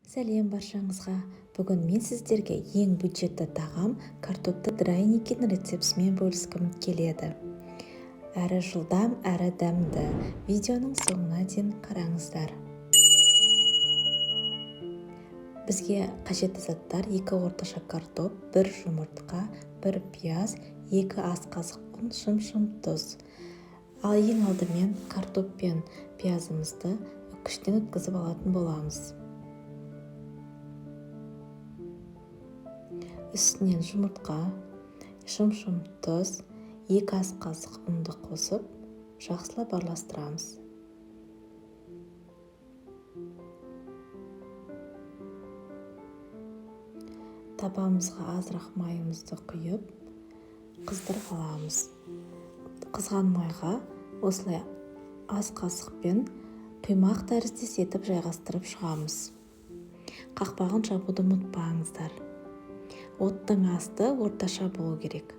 Сәлем баршаңызға! Бүгін мен сіздерге ең бюджетті тағам картопты драникінің рецептісімен бөліскім келеді. Әрі жылдам, әрі дәмді. Видеоның соңына дейін қараңыздар. Бізге қажетті заттар: 2 орташа картоп, 1 жұмыртқа, 1 пияз, 2 ас қасық ұн, шым-шым тұз. Ал ең алдымен картоп пен пиязымызды үккіштен өткізіп алатын боламыз. Үстінен жұмыртқа, шым-шым тұз, 2 ас қасық ұнды қосып, жақсылап араластырамыз. Табамызға азырақ майымызды құйып, қыздырып аламыз. Қызған майға осылай ас қасықпен құймақ тәріздес етіп жайғастырып шығамыз. Қақпағын жабуды ұмытпаңыздар. Оттың асты орташа болу керек.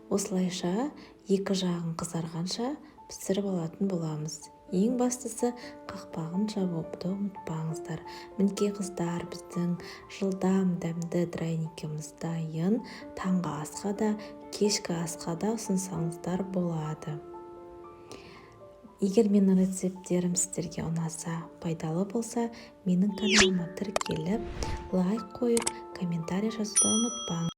Осылайша екі жағын қызарғанша пісіріп алатын боламыз. Ең бастысы қақпағын жабуды ұмытпаңыздар. Мінекей қыздар, біздің жылдам дәмді драникіміз дайын. Таңғы асқа да, кешкі асқа да ұсынсаңыздар болады. Егер менің рецепттерім сіздерге ұнаса, пайдалы болса, менің каналыма тіркеліп, лайк қойып, комментарий жазуды ұмытпаңыз.